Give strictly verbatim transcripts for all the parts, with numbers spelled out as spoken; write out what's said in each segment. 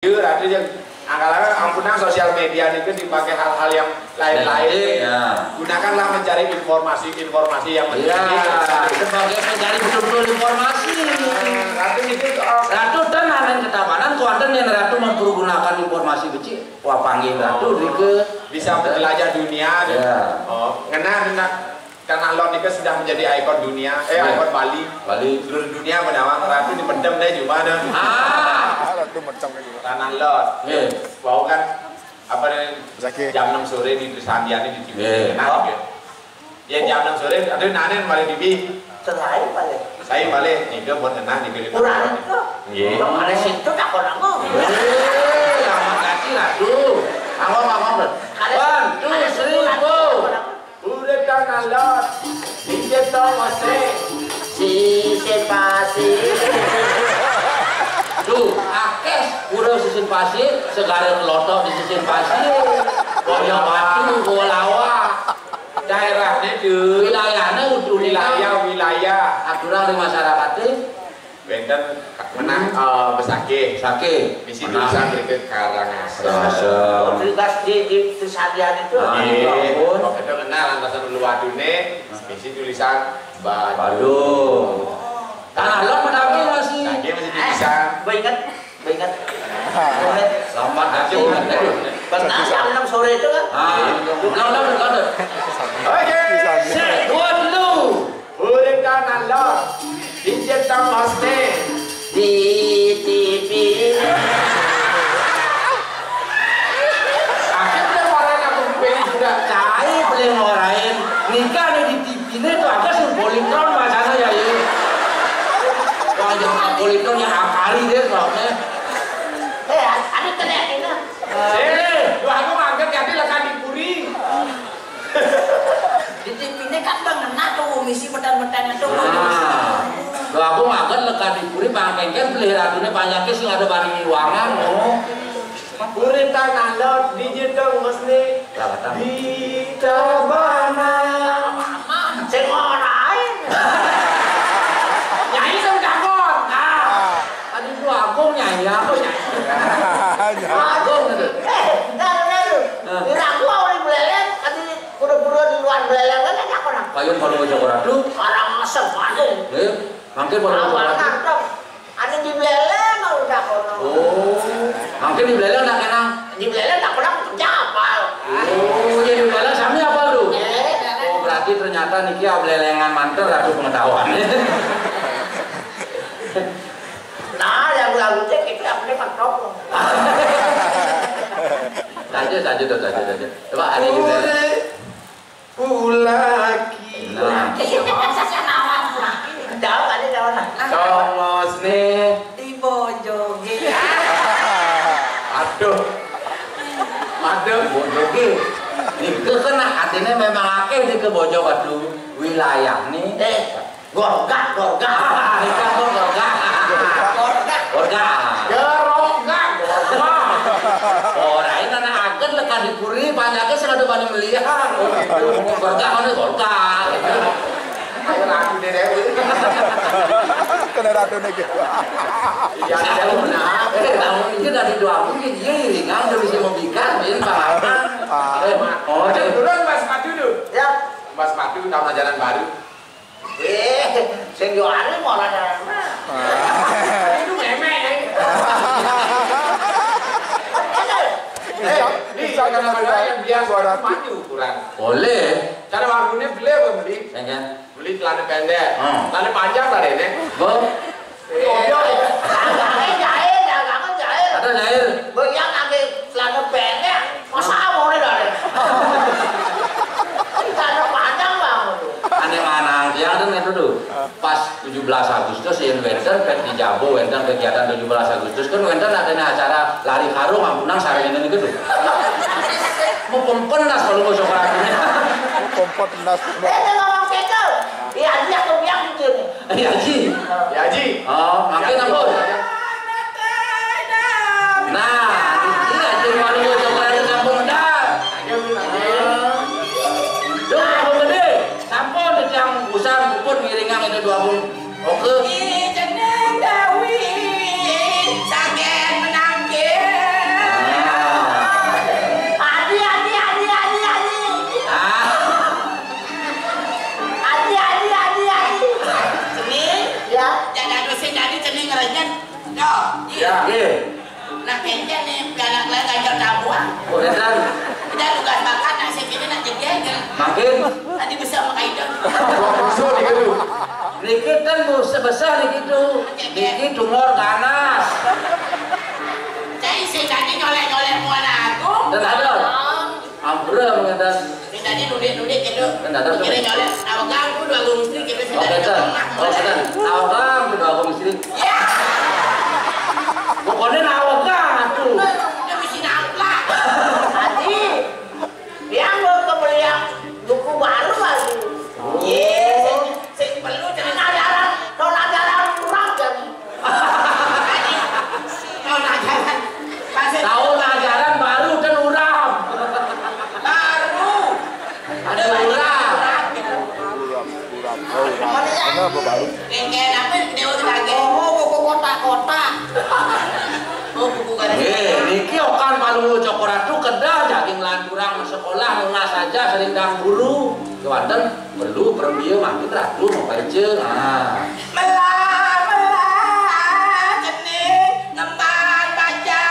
Iya, Ratu, yang angkal-angkal, ampunang, sosial media niku dipakai hal-hal yang lain-lain. Negatif, ya. Gunakanlah mencari informasi-informasi yang, iya, penting. Sebagai pencari betul-betul informasi. Ratu niku, oh. Ratu ten anen ketabanan, kuanten yang Ratu mempergunakan informasi becik, wah, panggil Ratu, oh, niku. Bisa menjelajah dunia, ya. Oh, ngenah, ngenah. Tanah Lot itu sudah menjadi ikon dunia, eh, iya, ikon Bali. Bali. Seluruh dunia menawa Ratu dipendem deh, cuma ada. Ah, Ratu mendem itu. Tanah Lot. Iya. Wau kan, apa nih, jam enam sore di Trisandiani di T V. Iya. Enak, gitu. Ya, jam enam sore, aduh, nanen balik T V. Selain balik. Saya balik, tiga buat tenang di Kurang itu. Iya. Yang mana situ tak kau nanggung? Eh, lama kaki, Ratu. Awal, awal, one, two, three, four. Pura Tanah Lot, pinggir tong ose. Sisin pasir. Duh, akeh pura sisin pasir, segara kelotok di sisin pasir. Koyo batu, koyo lawa. Daerahnya, Dul. Wilayahnya, Dul. Wilayah, wilayah. Aturan di masyarakatnya. Wénten menah, eh, besakih. Besakih. Misi tulisan mriki Karangasem. Karangasem. Oh, tulisan di, di, tulisan liyan itu. Ah, iya. Ya ampun. Kok itu kenal antasan ulu wadune, misi tulisan Badung. Badung. Tanah Lot menawi masih. Lagi masih tulisan. Eh, mbok inget, mbok inget. Selamat datang. Benar, jam enam sore itu kan? Ah, iya. London, London. Oke. Sik, dua dulu. Urip Tanah Lot, pinggir tong ose. Di T V. Akhirnya orang yang mau pilih juga. Cai beli ngorain. Nikah nih di T V ini tuh ada simbolitron macana ya, ini. Wah, yang simbolitron yang akari deh, soalnya. Eh, ada teriak ini. Eh, dua aku mangkat, jadi lekan di puri. Di T V ini kan bangenan tuh, misi metan-metan itu. Nah, lho aku makan lekan di puri, pangkengken beli ratune panyake sing ada bani ngiwangan, ngono. Puri Tanah Lot, pinggir tong ose. Lah, kata. Di Tabanan. Sing ngorain. Nyai sing takon. Ah. Tadi itu aku nyanyi apa, nyanyi? Nyanyi. Aku gitu. Eh, bentar, bentar, lu. Hah? Ini aku mau di Buleleng, tadi kuda-kuda di luar Buleleng, kan ada orang. Kayun kalau mau Joko Ratu? Orang ngesel, aduh. Eh, mangke kalau mau Joko Ratu? Nangkep. Ada di Buleleng, mau udah kono. Oh, mangke di Buleleng tak kenal? Di Buleleng tak kenal, kerja apal. Oh, ya di Buleleng sami apal tuh? Eh. Oh, berarti ternyata niki ablelengan mantel, aku pengetahuan. Nah, yang lagu cek itu yang penting mentok. Saja, saja, tuh, saja, saja. Coba ada juga. Pulaki. Nah. Jauh ada jauh nah. Tong ose. Di Bojoge. Aduh. Aduh. Bojoge. Nike kan artinya memang akeh di ke Bojoge, aduh. Wilayah nih. Eh. Gorgak, gorgak. Ikan gorgak. Gorgak. Gorgak. Gerogak, gorgak. Ora, ini anak agen lekan di puri, banyaknya sing ada bani melihat. Oh, gitu. Gorgak, mana gorgak? Ayo, lagu deh, deh. Kena ratu nih, gitu. Iya, ada benar. Eh, tahun ini dari dua puluh, dia iringan, udah bisa membikan, dia paham. Ah. Eh, oh, turun, Mas Madu, dulu. Ya. Mas Madu, tahun ajaran baru. Eh, sing yo arep ora ana. Ah. Itu memek, ya. Bisa, bisa, karena ada yang biasa suara maju ukuran. Boleh. Cara warungnya beli apa beli? Ya, kan? Beli celana pendek. Hmm. Celana panjang lah ini. Bo. Iya, iya. Jahil, jahil, jangan jahil. Ada jahil. Bo, iya, ngangge celana pendek. Masa mau nih, Dare? Celana panjang, Bang. Ane manang, tiang kan itu tuh. Pas tujuh belas Agustus, yen wénten, pet di Jabo, wénten kegiatan tujuh belas Agustus, kan wénten adanya acara lari karung, ampunang, sareng ini gitu. Mau pempenas kalau mau sekolah. Pempenas. Eh, dia ngomong gitu. Iya, dia tuh yang gitu nih. Iya, Ji. Ya, Ji. Oh, makin ampun. Nah, iki Haji Waluyo Jogja sampun medal. Duh, sampun gede. Sampun, tiang usah puput ngiringang itu dua puluh. Oke. Jeneng Dawi, saking menangke. Busuk niki tuh. Niki ten busuk besar niki tuh. Niki tumor ganas. Cai sing tadi nyolek-nyolek muan aku. Dan ada. Ampura mengendas. Sing tadi nudik-nudik gitu. Dan ada tuh. Kira nyolek. Awak aku dua gong istri kita sing Oke, tadi Tan. Lemah. Oh, Tan. Awak aku dua gong istri. Ya. Pokoknya awak aku. Dia mesti namplak. Tadi. Yang mau kebeli yang buku baru lagi. Iya, sing, sing perlu cerita dalam, kalau dalam kurang jadi. Kalau ajaran, masih Tahun ajaran baru dan urap. Baru. Ada urap. Kenapa baru? Kayak apa? Dewa kita lagi. Oh, buku kotak-kotak. Oh, buku garis. Eh, niki okan Palungguh Cokor Atu kedah jagi nglanturang sekolah nunas saja sering dang guru. Kewanten perlu perbieu mangkin ratu mau baca. Ah. Melah, melah, cening, ngemban baca.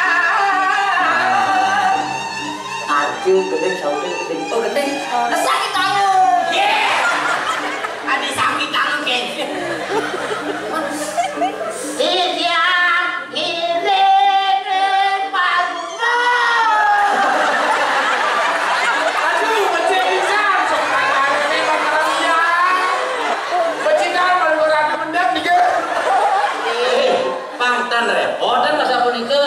Arju, gending, sauding, gending. Oh, gending. Sakit tangan. Iya. Ada sakit tangan, kayaknya. Titiang ngiring ring palungan. Aduh, becik pisan, sok kacang ini makarang ya. Becikan, malu ratu mendem, nih. Eh, pang tan repot, tan masa punika.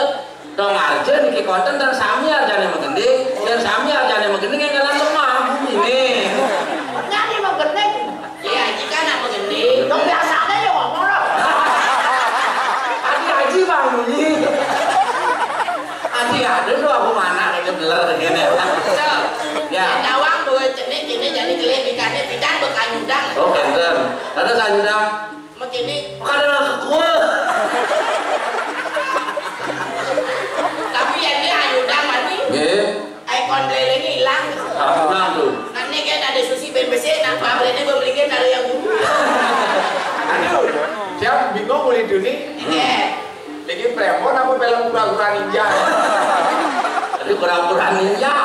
Dong arja niki konten dan sami arjane magending, dan sami arjane magending yang jalan lemah bumi ini. Nyani magending. Iya, jika nak magending. Dong biasanya ya ngomong loh. Adi aji bang bunyi. Adi ada tuh aku mana ini beler gini. So, Ya. Yang tawang dua jenis ini jadi kelih ikannya tidak berkanyudang. Oh, kenten. Ada kanyudang. Begini. Kada kekuat. Tapi ya dia ayu dah mati. Nggih. Ikon belelenya hilang. Ah, hilang tuh. Nanti kan ada susi B M B C, nah Pak Brede membelinya dari yang dulu. Aduh, siap bingung mulai dunia. Iya. Lagi premon apa film pura-pura ninja? Tadi pura-pura ninja.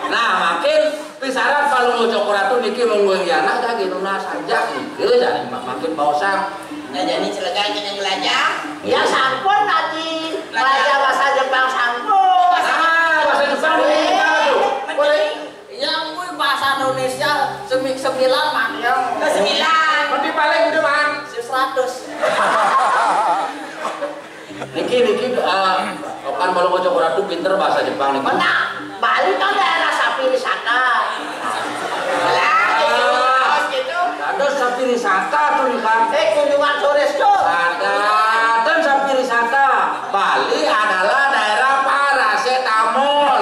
Nah, makin pisaran kalau mau Cokor Atu niki monggo yana kaki nunas aja gitu jadi makin baosan. Nah, jadi silakan kita belajar. Ya sampun nanti belajar bahasa Jepang sampun. Ah, bahasa Jepang ini. Boleh. Iya, kuwi bahasa Indonesia semi-, sembilan, Man, ya. Ke sembilan. Nanti paling udah, Man. Seratus. Niki, niki, eh, kan kalau mau Cokor Atu pinter bahasa Jepang niki. Mana? Bali kan daerah sapi wisata. Lah, gitu. Terus gitu. Ada sapi wisata tuh nih, Kang. Eh, kunjungan turis tuh. Ada. Dan sapi wisata. Bali adalah daerah parasetamol.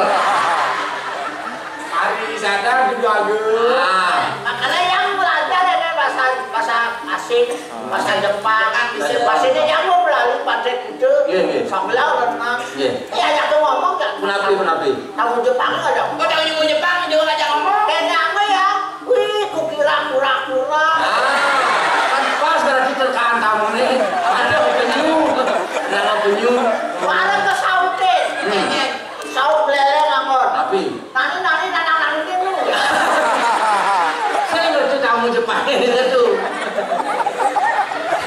Pariwisata juga, Gus. Ah. Makanya yang belajar ini bahasa, bahasa asing, bahasa Jepang, bahasa Jepang. Bahasa ini yang mau melalui Pantai Kuta, Iya, iya. Sambilau renang. Iya. Eh, ajak tuh ngomong kan? Menapi, menapi. Tamu Jepang ada. Kok tamu Jepang juga ngajak ngomong? Kayak apa ya? Wih, kukira kura-kura. Ah, kan pas berarti terkaan tamu nih. Ada penyu. Ada penyu. Suara kesautin. Hmm. Saut lele nganggur. Tapi Nani, nani, nanang, nani, nani. Saya ngerti tamu Jepang ini tuh.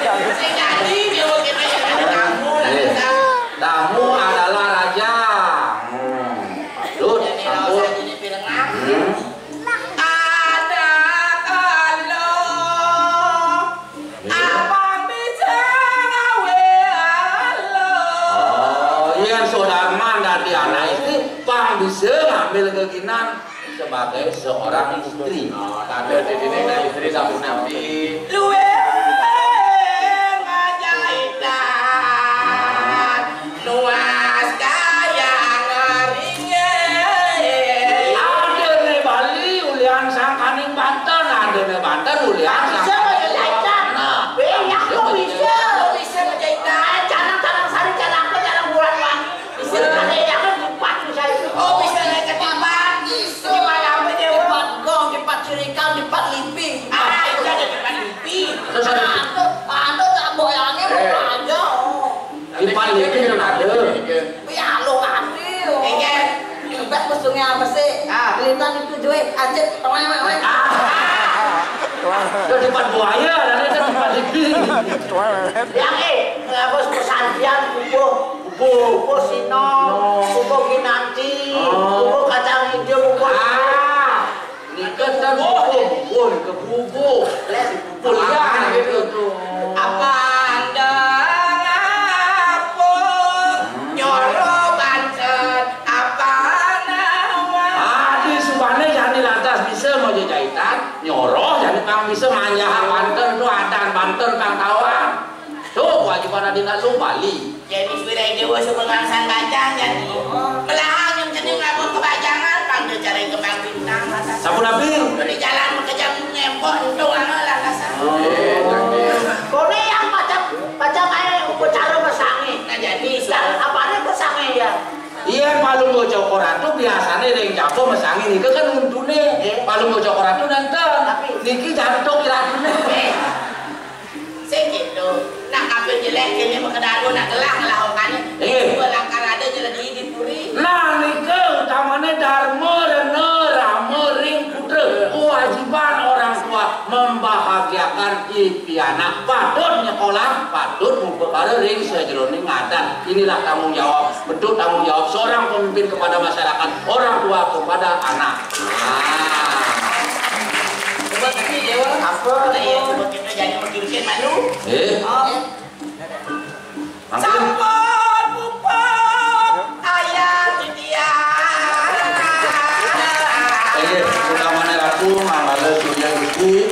Sing jadi dia mau kita yang ada tamu, lah, Iya. Kita. Tamu adalah raja. Hmm. Patut, Jadi, nggak patut. Usah jadi pirengan. Hmm. Ada kalau Abang bisa gawe alo. Oh, yen Sodarman dadi anak istri, pang bisa ngambil keginan sebagai seorang istri. Oh, tanda di sini kan istri sampun nabi. Luwih ngajaitan. Nuas kaya ngeringe. Ada ne Bali, ulian sangkaning Banten, ada ne Banten, ulian Bisa sangkaning aja Jawa jahitan. Tengah. Nah, Weh, ya bisa kok aja bisa. Bisa menjahitan. Jangan tangan sari, jangan apa, jangan bulan wangi. Bisa. Ada yang kan empat bisa itu. Oh, bisa naik ke tempat. Bisa. Di mana apa dia? Empat gong, empat cirikan, empat lipi. Ah, itu ada tempat lipi. Terus ada Ada, ada tak boyangnya Eh. Mau aja. Di Bali ini ada. Piye lo kabeh. Iya. Mbak Sungai apa sih? Ah. Lintang itu juwe, anjir, tengah, tengah, tengah. Udah depan buaya, dan itu depan dinding. Yang eh, apa, pesantian, kubuh, kubuh, kubuh Sino, kubuh Kinanti, kubuh Kacang Hijau, kubuh. Ah, ini kan kubuh, kubuh, kubuh. Kuliah gitu tuh. Apa anda ngapun nyoro banten apa nawa? Adi subane jani lantas bisa mau jahitan, nyoroh jani pang bisa manjahang banten tuh adan banten pang tawang. Tuh, kewajiban adina lu Bali. Jadi suwira dewa sumangsan bajang jani. Melahang yang jening lamun kebajangan pang dia cari kembang bintang. Sampun abi. Di jalan bekerja ngempok entung anu lantasan. Kone yang macam macam ae upacara mesange. Nah, jadi apane mesange ya? Iya, palungguh Cokor Atu biasane ring jaba mesange nika kan untune. Palungguh Cokor Atu nenten. Tapi niki jantung iratune. Sing gitu. Nah, kape jelek kene makedalu nak gelah ngelahokane. Iya. Dua langkah rada nyeledi di puri. Nah, nika utamane dharma rena rama ring putra. Kewajiban orang tua membahagiakan i pianak. Patut nyekolah, patut ngupakara ring sajeroning adat. Inilah tanggung jawab, bentuk tanggung jawab seorang pemimpin kepada masyarakat, orang tua kepada anak. Nah. Coba tadi, Dewa. Apa? Iya, coba kita jadi makin malu. Eh? Oh. Makin. Sampun pupuk ayah titian. Eh, utamane Ratu, manggala surya Gusti.